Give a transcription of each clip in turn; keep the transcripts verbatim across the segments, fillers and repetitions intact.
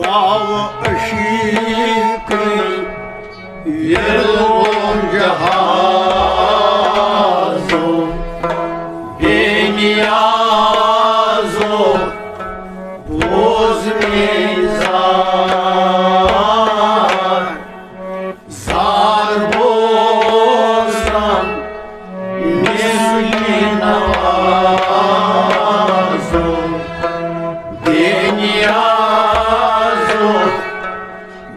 آو عشیٖقٕے وِرگوم جہازو، بے نیازو، بوز میٲنۍ زار۔ زار بوزتم مسکین نوازو، بے نیازو،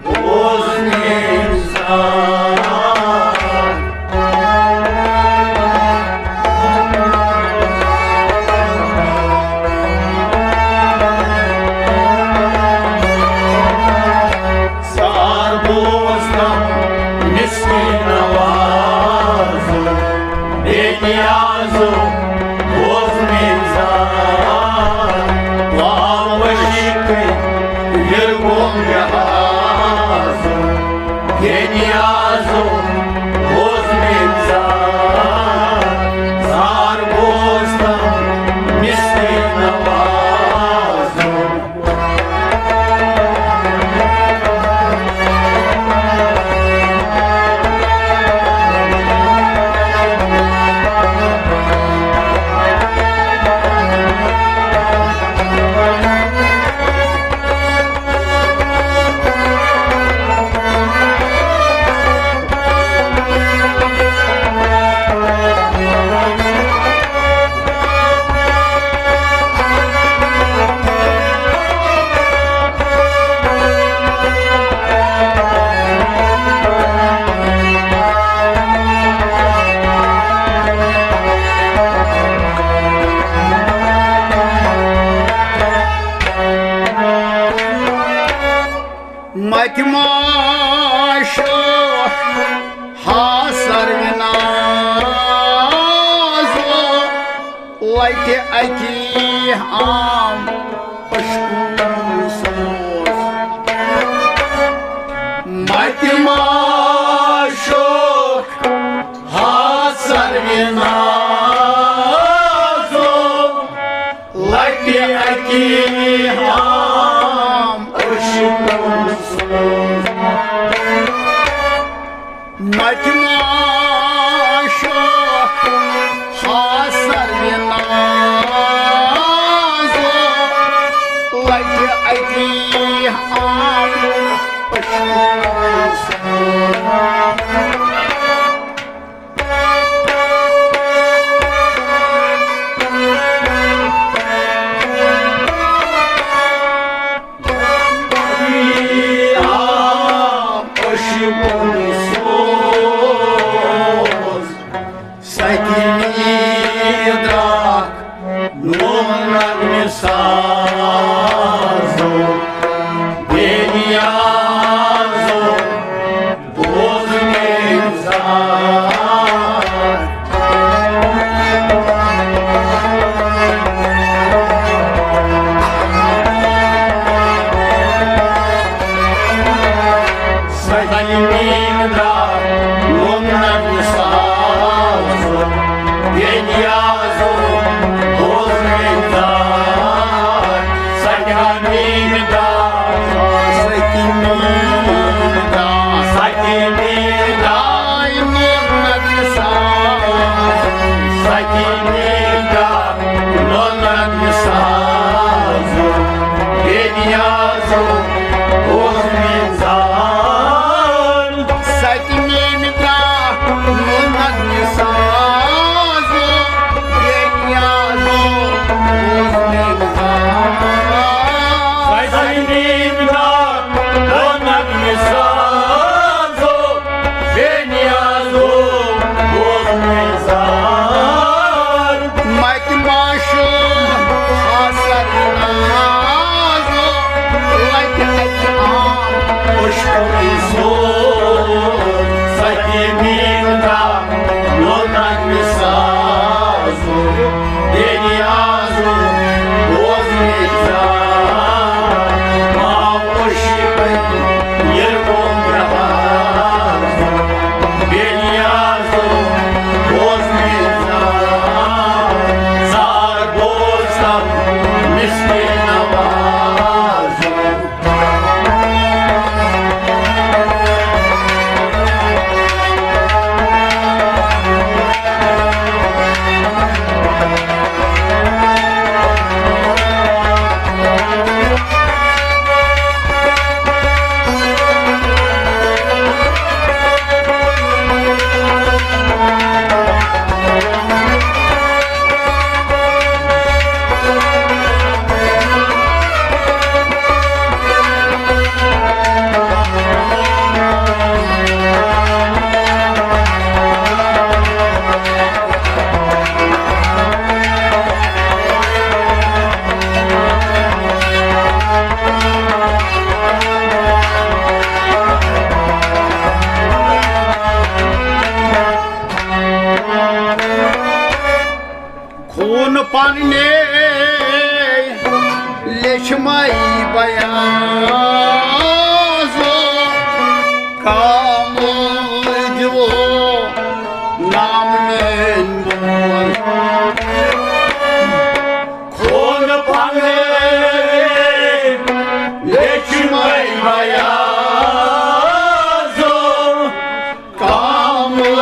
بوز میٲنۍ زار۔ زار بوزتم مسکین نوازو، بے نیازو، بوز میٲنۍ زار۔ واو عشیٖقٕے وِرگوم جہازو، بے نیازو، بوز میٲنۍ زار۔ زار بوزتم مسکین نوازو۔ متہِ ماشوخ ہا سروِنازو، لٹہِ اکی عام عشقُن سوز۔ متہِ ماشوخ ہا سروِنازو، لٹہِ اکی عام عشقُن سوز۔ متہِ ماشوخ ہا سروِنازو، لٹہِ اکی عام عشقُن سوز۔ عشقُن سوز، سکینی درٛاکھ نوم نغمہٕ سازو، بے نیازو، پننے لیچھمے بیازو، کامل دیو نام میون بوز۔ خون پننے لیچھمے بیازو، کامل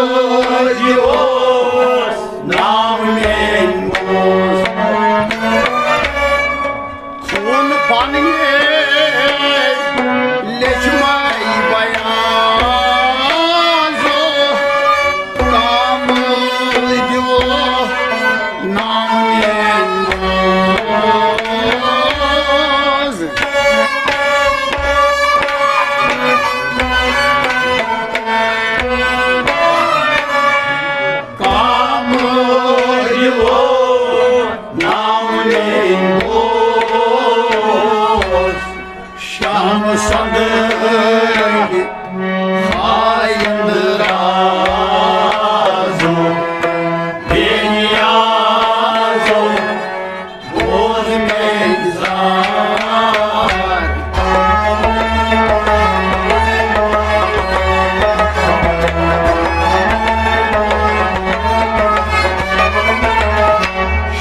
اوس نام میون بوز۔ خون پننے لیچھمے بیازو، کامل اوس نام میون بوز۔ کامل اوس نام میون بوز۔ شام سندٕرۍ ہایَن رازو، بے نیازو، بوز میٲنۍ زار۔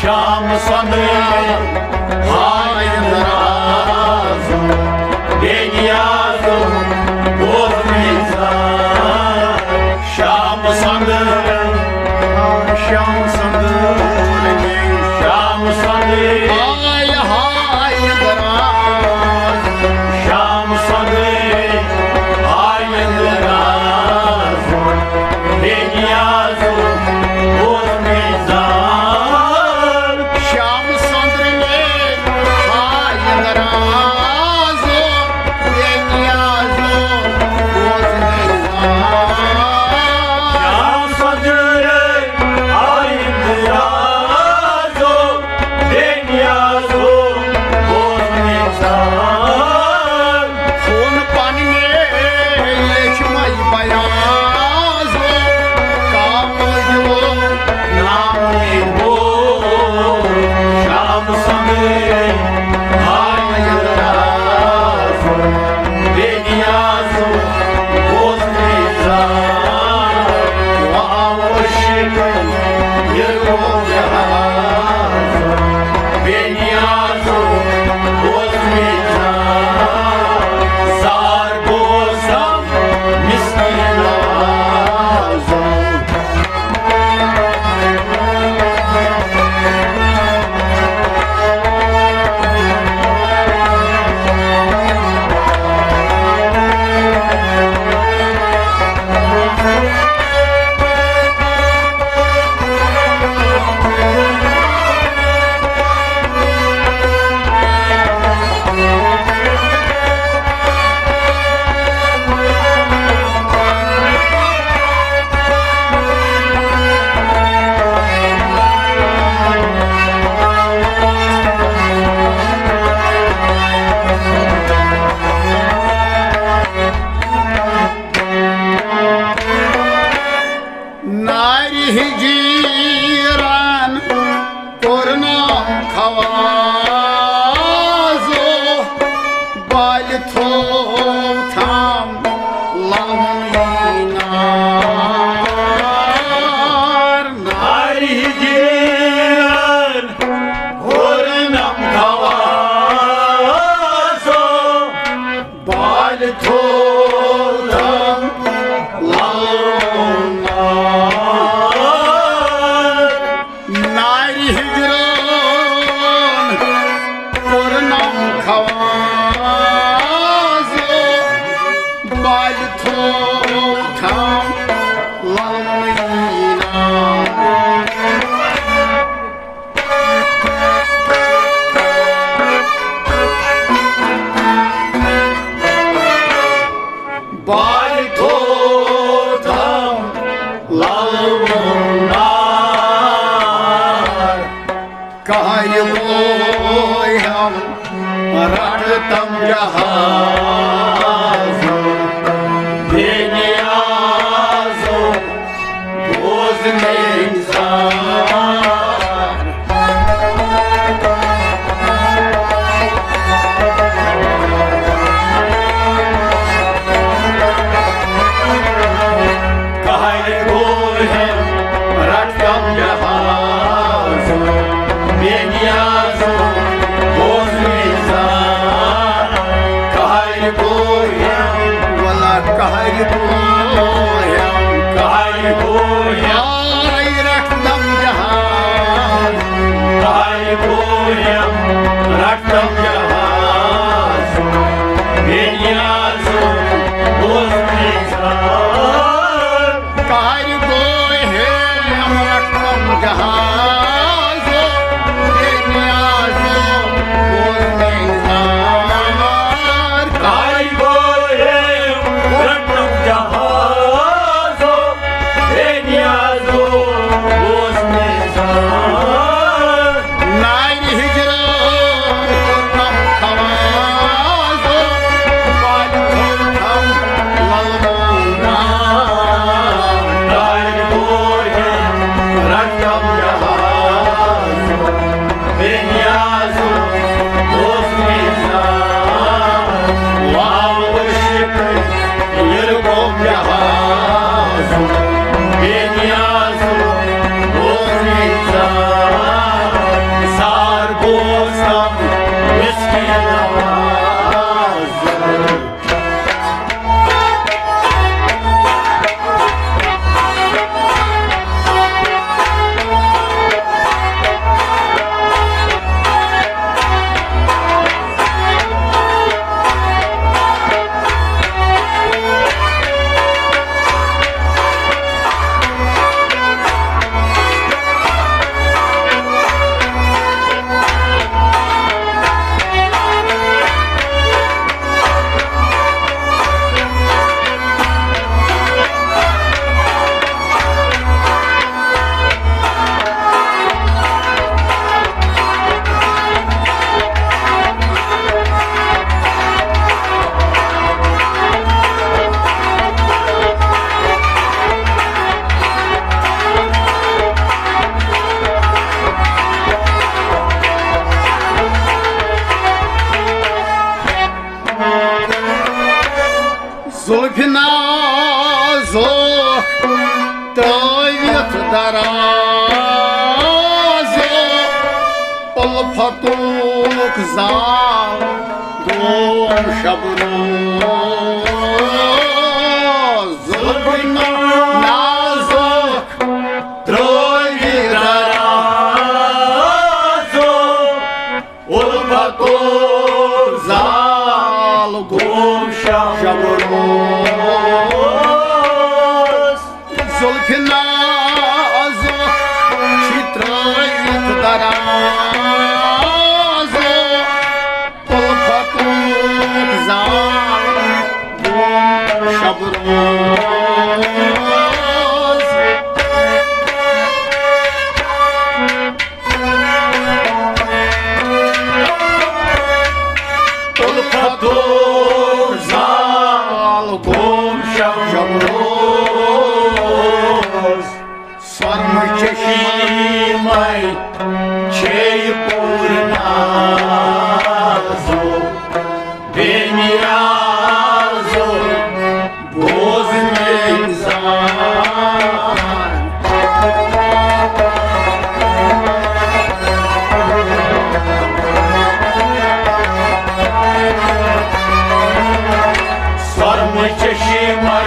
شام سندٕرۍ ہایَن رازو، بے نیازو، بوز میٲنۍ زار۔ شام سندٕرۍ، شام سندٕرۍ، شام سندٕرۍ۔ ہاے ہاے دراز۔ شام سندٕرۍ ہایَن رازو، بے نیازو، بوز میٲنۍ زار۔ شام سندٕرۍ ہایَن رازو، بے نیازو، بوز میٲنۍ زار۔ شام سندٕرۍ ہایَن رازو، بے نیازو، بوز میٲنۍ زار۔ خون پننے لیچھمے بیازو، کامل دیو نام میون بوز۔ شام سندٕرۍ ہایَن رازو، بے نیازو، بوز میٲنۍ زار۔ واو عشقن یہِ گوٚو جہاز، بے نیازو، بوز میٲنۍ زار۔ زار بوزم مسکین آوازو۔ نارِ ہِجرن کوٚرنم خوازو، بالہِ تھوٚو تھم للمُنی نار۔ نارِ ہِجرن کوٚرنم خوازو، بالہِ تھوٚو تھم للمُنی نار۔ نارِ ہِجرن کوٚرنم خوازو، بالہِ تھوٚو تھم للمُنی نار۔ بالہِ تھوٚو تھم للمُنی نار۔ کہرِ وویم رٹتم جہازو، بے نیازو، بوز میٲنۍ زار۔ ولا قہر گویم، قہر گویم۔ آے رٹنم جہاز، قہر گویم، رٹنم جہاز۔ بے نیاز اوس مےٚ زار۔ قہر گویم، رٹنم جہاز۔ بے نیاز اوس مےٚ زار۔ قہر گویم، رٹنم جہاز۔ بے نیاز اوس مےٚ زار۔ نارِ ہجران کوٚرنم خواز، بالہِ کوٚرنم للمان۔ نارِ گویم رٹنم جہاز، بے نیاز اوس مےٚ زار۔ واو عشق ییٚلہِ گوٚو جہاز، بے نیاز اوس مےٚ زار۔ سار بوزنم مسکین آواز۔ زلفہِ نازک ترٲوِتھ دراز، الفتُک زال گوم شب روز۔ زلفہِ نازک ترٲوِتھ دراز، الفتُک زال گوم شب روز۔ زلفہِ نازک چھِ ترٲوِتھ دراز، الفتُک زال گوم شب روز۔ الفتُک زال گوم شب روز۔ سۄرمہٕ چشمے چھے پوٗرٕ نازو، بے نیازو۔ بوز مےٚ زار۔ سۄرمہٕ چشمے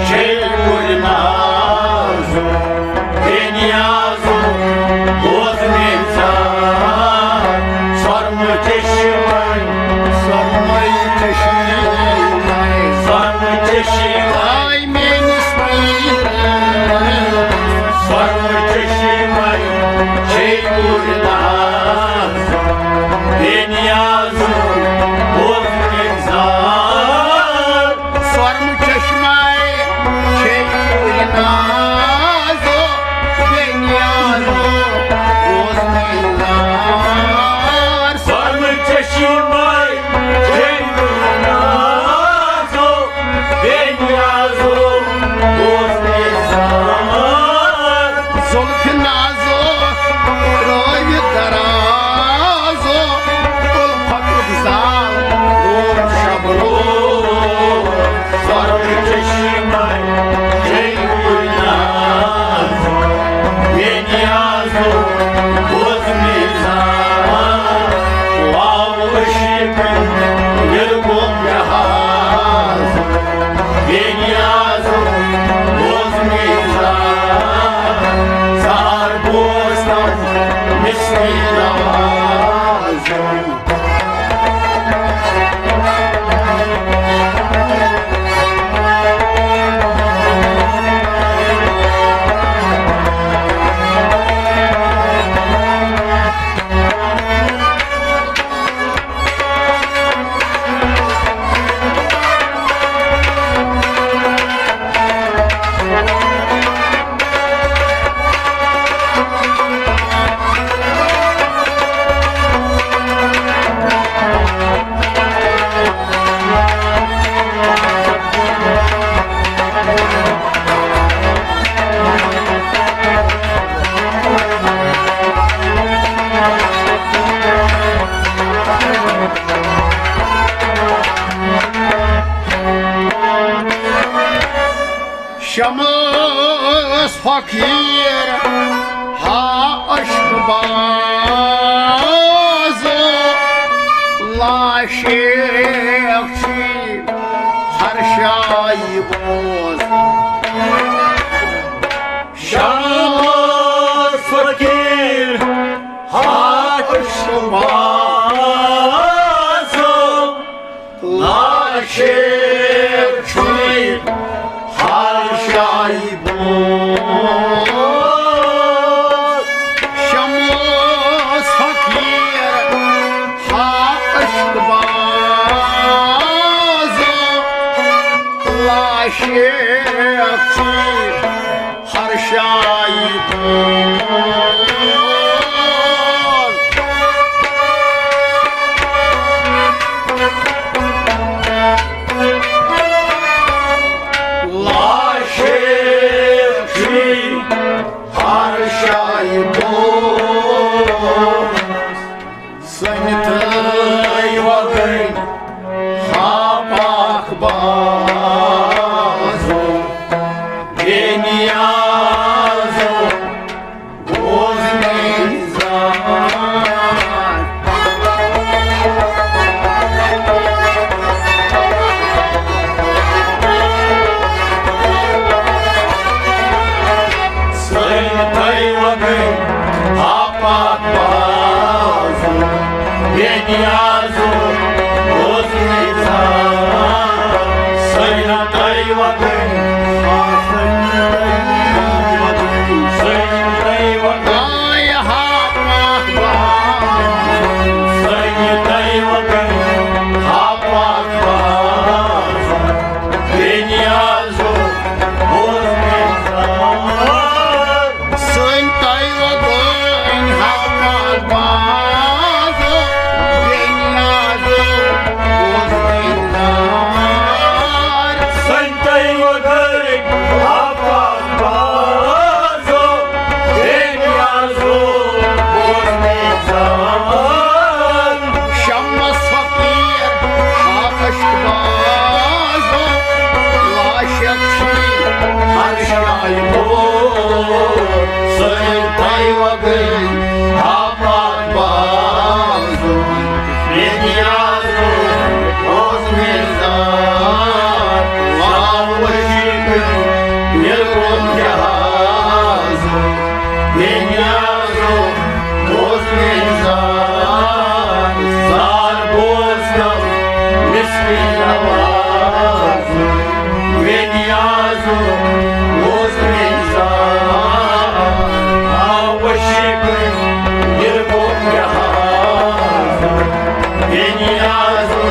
چھے پوٗرٕ نازو، بے نیازو۔ بوز مےٚ زار۔ سۄرمہٕ چشمے، سۄرمہٕ چشمے، سۄرمہٕ چشمے۔ میٲنِس پیٖرس۔ سۄرمہٕ چشمے چھے پوٗرٕ ناز، بے نیازو۔ بوز مےٚ زار۔ سۄرمہٕ چشمے چھے پوٗرٕ نازو، بے نیازو۔ بوز مےٚ زار۔ سۄرمہٕ چشمے چھے پوٗرٕ نازو، بے نیازو۔ بوز مےٚ زار۔ زلفہِ نازو ترٲوِتھ شمس فقیر ہا عشق باز، لاشیک چھی ہر شائی بوز۔ شمس فقیر ہا عشق باز، لاشیک چھی ہر شائی بوز۔ شمس فقیر ہا عشق باز، لاشیک چھی ہر شائی بوز۔ لاشیک چھی ہر شائی بوز۔ سنتھے وگن ہا پاک بازو، بے نیازو، بوز میٲنۍ زار۔ سنتھے وگن ہا پاک بازو، بے نیازو، بوز میٲنۍ زار۔ سنتھے وگن، سنتھے وگن، آے ہا پاک بازو۔ سنتھے وگن ہا پاک بازو، بے نیازو، بوز میٲنۍ زار۔ سنتھے وگن ہا پاک بازو، بے نیازو، بوز میٲنۍ زار۔ سنتھے وگن ہا پاک بازو، بے نیازو، بوز میٲنۍ زار۔ شمس فقیر ہا عشق بازو، لاشیک چھی ہر شائی بوز۔ سنتھے وگن ہا پاک بازو، بے نیازو، بوز میٲنۍ زار۔ لاوشی کن نرگون جہازو، بے نیازو، بوز میٲنۍ زار۔ زار بوز کم مسکین آواز، بے نیازو، بوز میٲنۍ زار۔ آوشی کن نرگون جہازو، بے نیازو،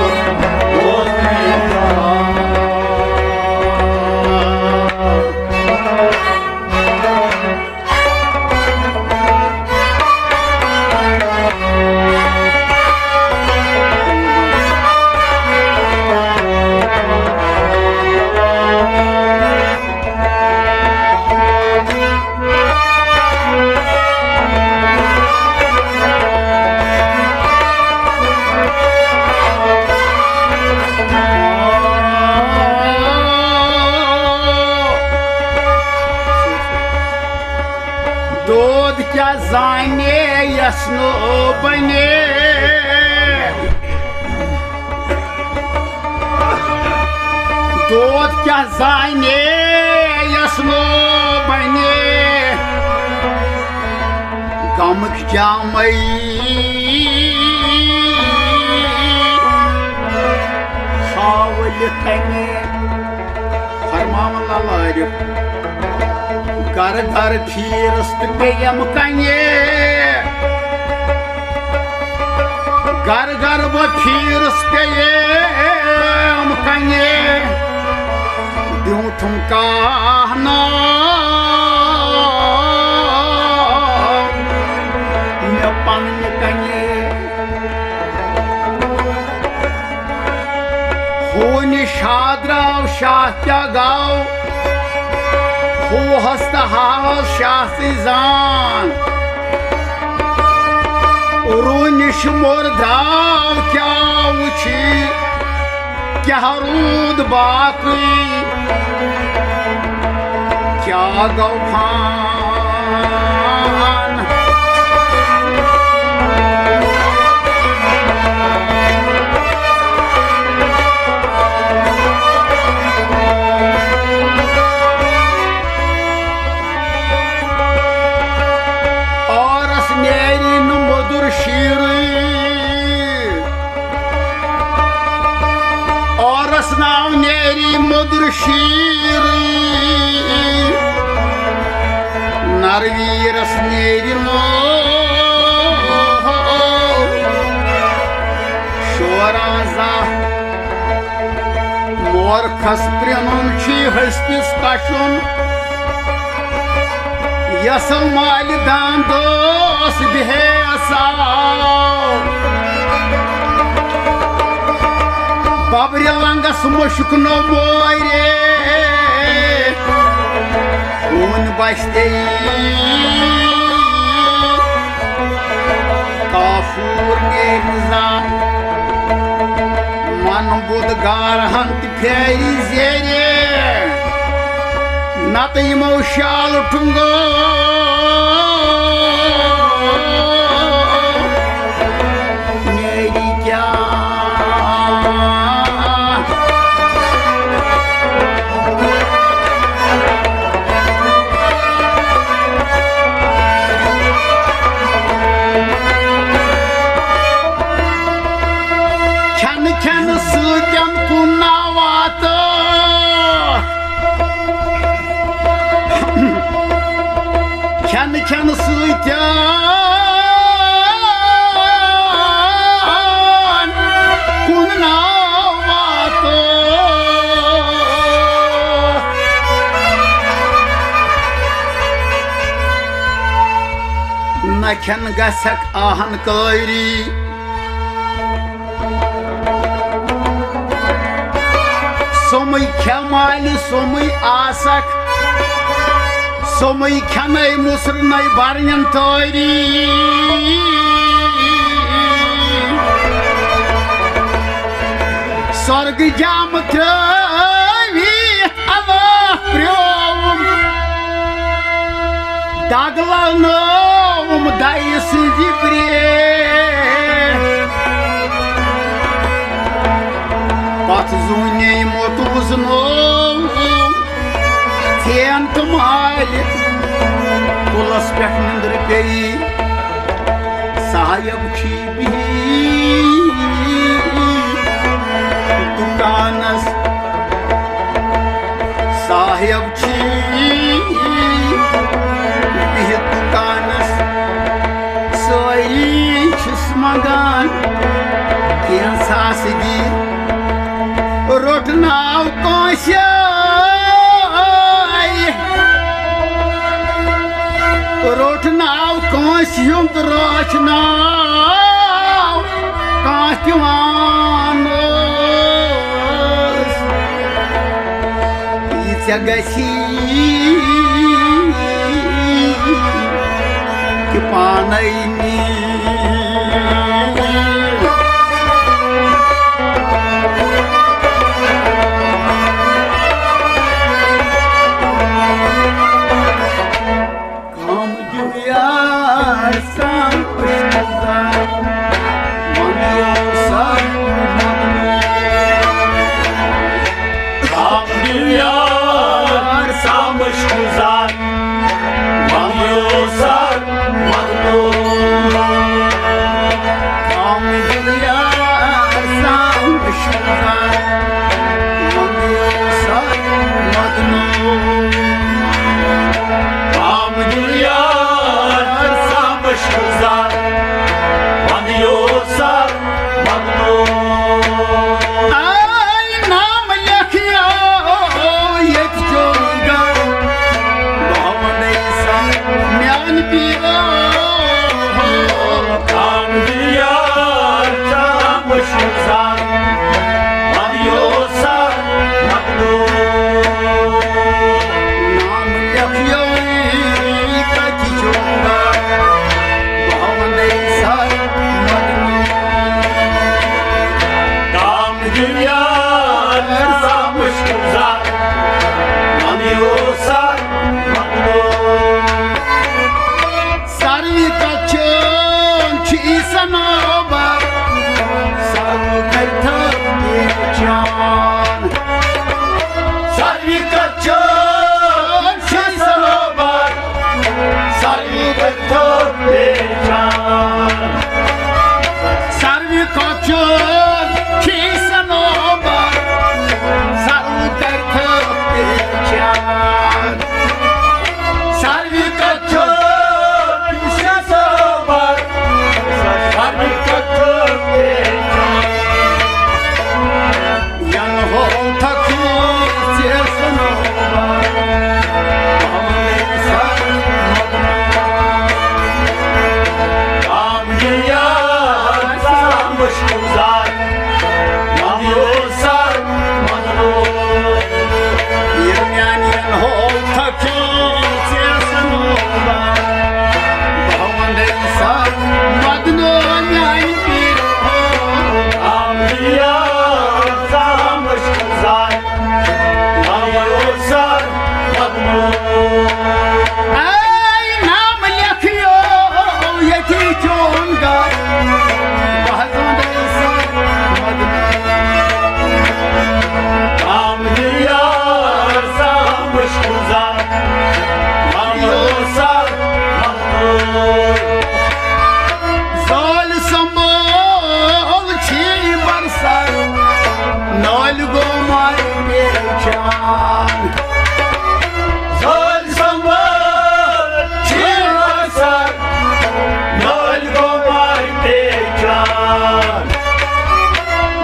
بوز میٲنۍ زار۔ دود کیٛاہ زانے یس نہٕ بنے، دود کیٛاہ زانے یس نہٕ بنے، غمٕکۍ جامے ہاوٕلہِ کنہِ۔ فرماوان لالہ عارف، گرٕ گرٕ پھیرس تہٕ پیٚیم کنہِ۔ گرٕ گرٕ بہٕ پھیرس پیٚیم کنہِ۔ بیوٗٹھُم کانٛہہ ناو مےٚ پننہِ کنہِ۔ ہُہ نِش ہا درٛاو شاہ کیٛاہ گاو، ہُوہس تہٕ ہاہس شاہ ژٕے زان۔ روٗ نِش موٚر درٛاو کیٛاہ وُچھی، کیٛاہ روٗد باقٕے۔ گوٚو فان۔ عٲرَس نیرِ نہٕ مٔدُر شیٖرٕے۔ عٲرَس ناو نیرِ مٔدُر شیٖرٕے۔ نرویٖرَس نیرِ نہٕ شورا زانٛہہ۔ مورکھس پرٛنُن چھُے ہستِس کشُن۔ یَسو مالہِ داند اوس بِہیس آو۔ ببرِ لنگس مُشُک نو مورے۔ ہوٗنۍ بستہِ کافور نیرِ زا۔ من بُدھ گارہن تہِ پھیرِ زیرِ، نتہٕ یِمو شالہٕ ٹُنگو نیرِ کیٛاہ۔ کھٮ۪نہٕ کھٮ۪نہٕ سۭتۍ کُن نا واتہٕ۔ کھٮ۪نہٕ کھٮ۪نہٕ سۭتۍ کُن نا واتہٕ۔ نہ کھٮ۪ن گژھکھ آہن کٲری۔ سومٕے کھٮ۪مالہِ سومٕے آسکھ، سومٕے کھٮ۪نَے مُصرنَے بَرنٮ۪ن تٲری۔ سۄرگہٕ جام ترٛٲوِتھ اللہ پرٛووُم۔ دگ لونوم دایہِ سٕنٛزِ برٛیٹھ۔ پتھ زوٗنے موٚت وُزنوو ژین تہٕ مالہِ۔ کُلس پٮ۪ٹھ نِندٕر پیٚیہِ صاحب چھی بِہِتھ دُکانس۔ صاحب چھی بِہِتھ دُکانس۔ سٲری چھِس منٛگان کینٛژھا سۭتی۔ روٚٹ ناو کٲنٛسہِ، روٚٹ ناو کٲنٛسہِ ہُنٛد رٲچھ ناو۔ کانٛہہ تہِ وان اوس، یہِ ژےٚ گژھی تہِ پانے نِنۍ۔ کم دِیو یار سان پشتزار، من یو سان مدنو۔ کم دِیو یار سان پشتزار، من یو سان مدنو۔ کم دِیو یار سان پشتزار، من یو سان مدنو۔ کم دِیو یار سان پشتزار، من یو سان مدنو۔ آے نام لیکھیو ییٚتہِ چونگا، بہٕ وَنے سا میٛانہِ پیٖرو۔ کم دِیو یار سان پشتزار، من یو سان مدنو۔ نام لیکھیو کتہِ چونگا، بہٕ وَنے سا مدنو۔ کم دِیو یار سان پشتزار، من یو سان زال سنبھال چھی بسر، نٲلۍ گوٚو ماے بیچان۔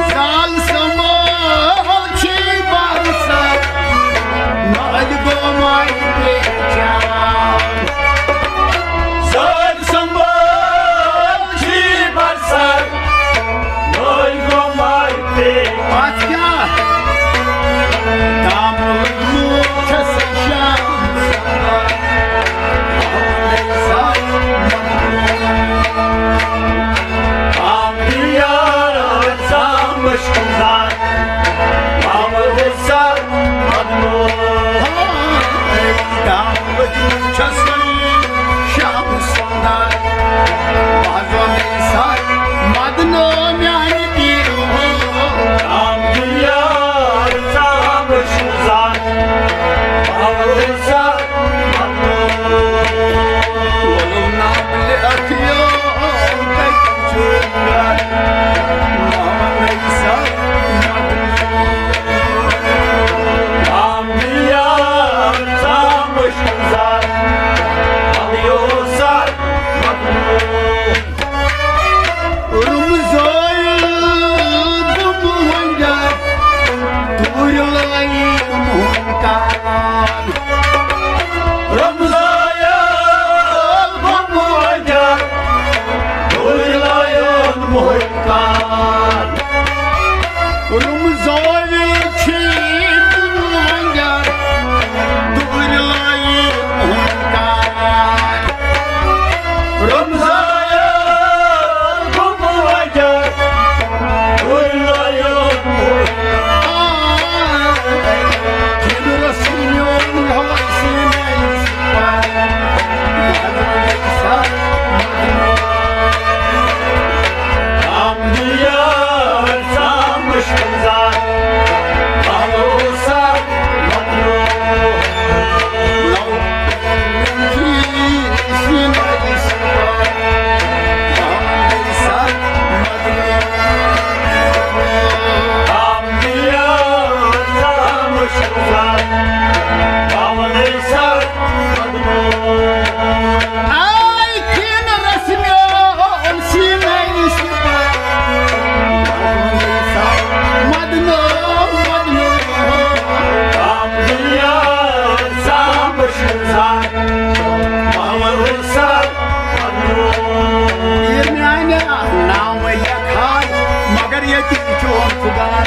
زال سنبھال چھی بسر، نٲلۍ گوٚو ماے بیچان۔ زال سنبھال چھی بسر، نٲلۍ گوٚو ماے بیچان۔ اَتھ کیٛاہ؟ دامہٕ لوٚگمُت چھَس شام۔ یہِ میانہِ ناوٕ لیکھان، مگر ییٚتہِ چھُ خۄدا۔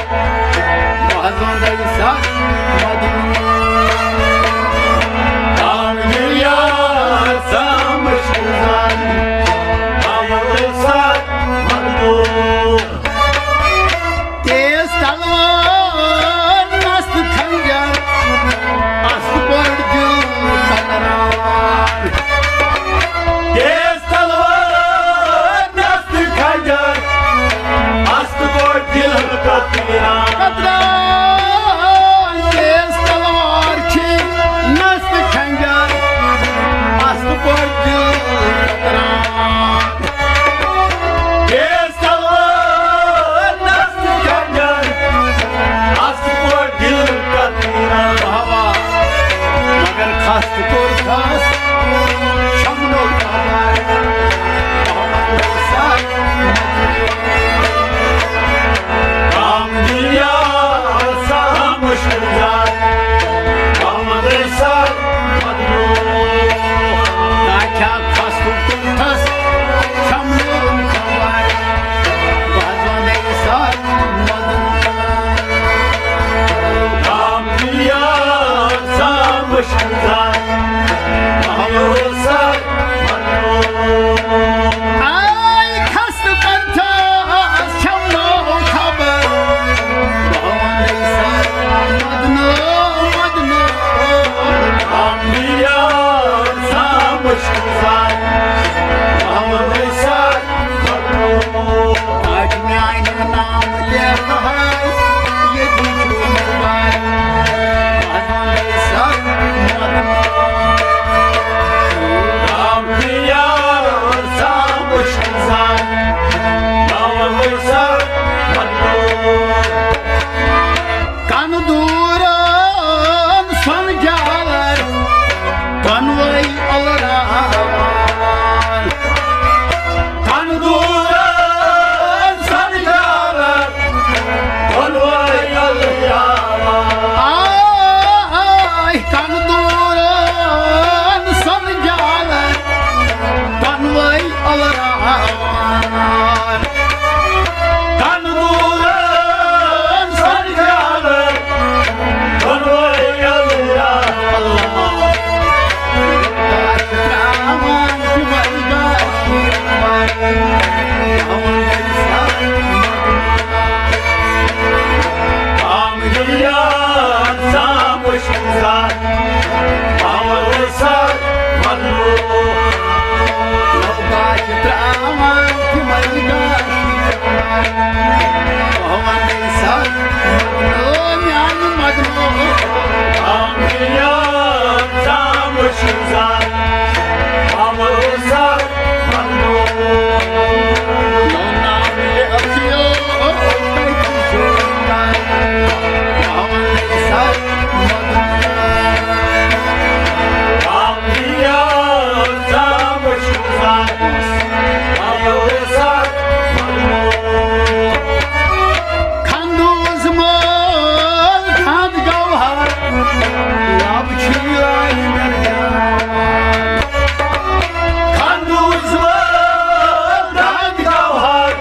بہٕ حظ وَنہٕ تۄہہِ سَتھ مجنون۔ کامیاب سَتھ مجنون۔ کامیاب سَتھ مجنون۔ تیز تلوار، نست خنجر، است پر دل تنران۔ تیز تلوار، نست خنجر، است پر دل تنران۔ تیز تلوار چھی، نست خنجر، است پر دل تنران۔ تیز تلوار، نست خنجر، است پر دل تنران۔ مگر خست کوٚر خس، چھمنو خبر۔ کام دنیا سا مشکل زار، کام دنیا سا مدنو۔ ناکھیا خست کوٚر خس، چھمنو خبر۔ بہٕ حظ وَنَے سا مدنو۔ کام دنیا سا مشکل زار، کام دنیا سا مدنو۔ آے خست پنتھس چھمنو خبر۔ بہٕ وَنَے سا مدنو، مدنو۔ کام دنیا سا مشکل زار، کام دنیا سا آج میانہِ نام لیکھہٕ ہاے، ییٚتہِ چھُ موبایل۔ بہٕ حظ وَنَے سا مدنو۔ کام دنیا سا مشکل زار، کام دنیا سا مدنو۔ کَنہٕ دوٗر پاور سر مدنو، لوگا چھِ ترٛاوان تِمَے گاشہِ۔ پاور سر مدنو، میانہِ مدنو۔ آمدیا زامُت چھُ زار، پاور سر مدنو۔ کھندوٗس مٲل کھنٛد گوہر، لب چھُ لالہِ مےٚ۔ کھندوٗس مٲل کھنٛد گوہر،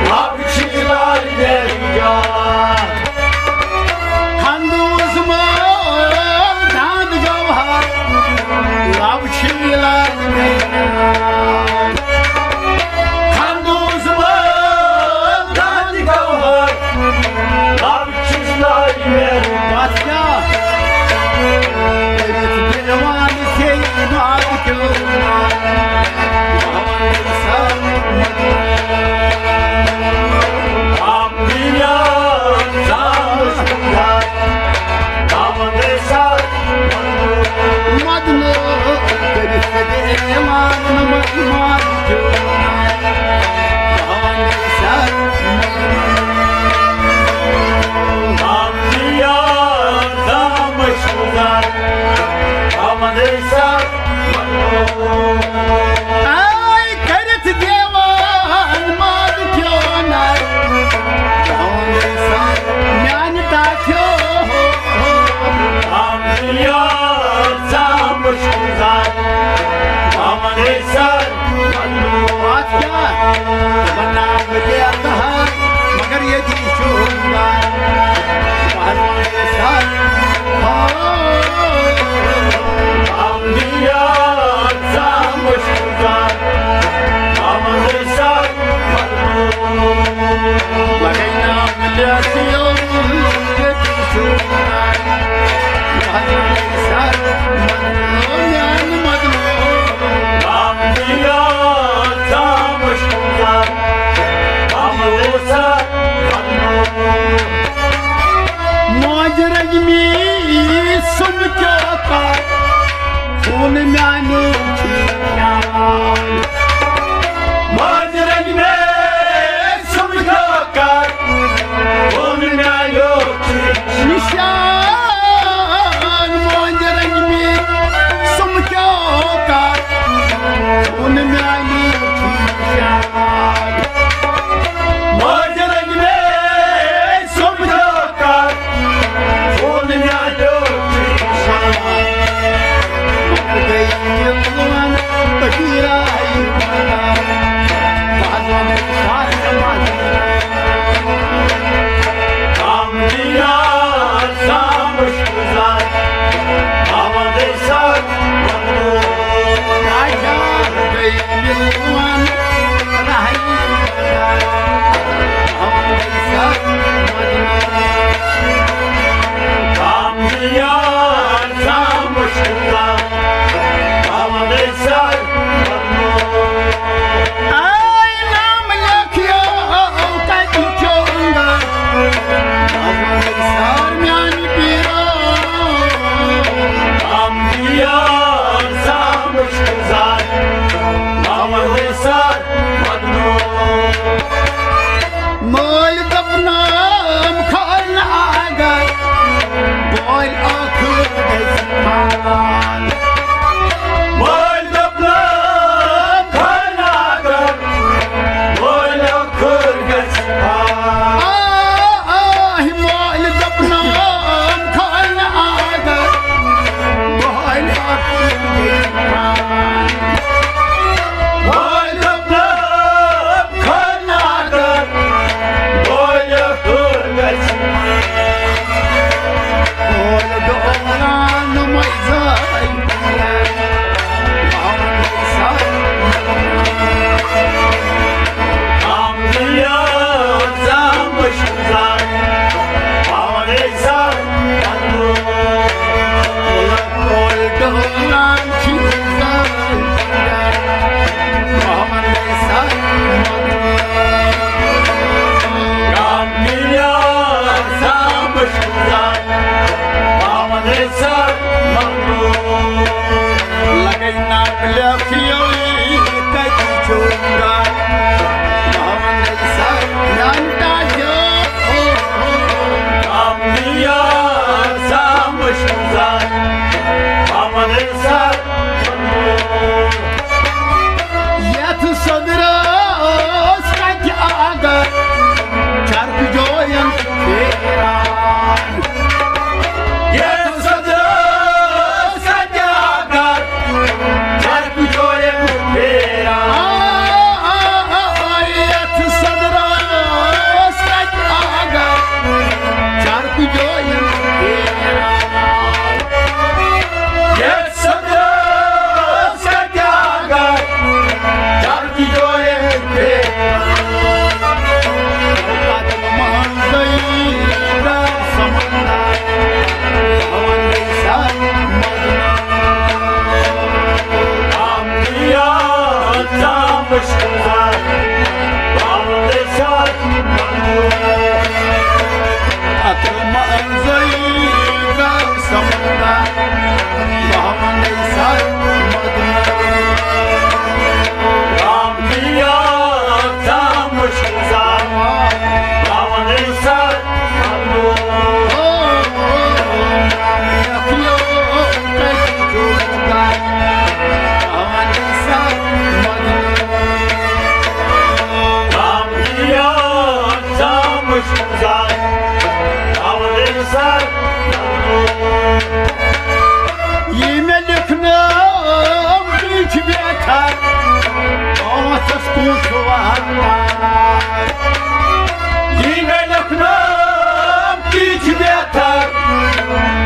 لب چھُ لالہِ مےٚ۔ کھندوٗس مٲل کھنٛد گوہر، لب چھُ لالہِ مےٚ۔ کھندوٗس مٲل کھنٛد گوہر، لب چھُ لالہِ مےٚ۔ بس کیا؟ کٔرِتھ دیوان سے مات کیوں؟ آے کٔرِتھ دیوان ماد کیو نار، میانہِ ٹاٹھیو۔ آمدیا زامُت چھُ زار، آمدے سر۔ اَتھ کیٛاہ؟ بناو لیکہٕ ہا، مگر ییٚتی چھُ ہُنٛدار۔ آمدیا زامُت چھُ زار، آمدے سر۔ ماجہِ رنگمی سُم کیٛاہ کر، خوٗن میانیُک چھُ پیٛار۔ ماجہِ رنگمی سُم کیٛاہ کر، خوٗن میانیُک چھُ نِشان۔ ماجہِ رنگمی سُم کیٛاہ کر، خوٗن میانیُک چھُ نِشان۔ ماجہِ رنگمی سُم کیٛاہ کر، خوٗن میانیُک چھُ نِشان۔ مگر گٔے یہِ لون فقیٖرا۔ بہتر،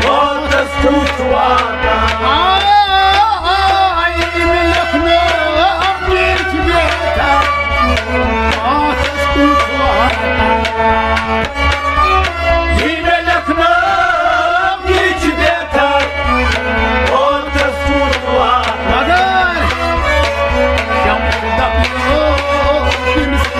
وقتس کُن چھُ واتان۔ آ، آ، آ، یہِ مےٚ لیکھنہٕ، یہِ چھُ بہتر، وقتس کُن چھُ واتان۔ یہِ مےٚ لیکھنہٕ، یہِ چھُ بہتر، وقتس کُن چھُ واتان۔ مگر شمس دپیو تٔمِس،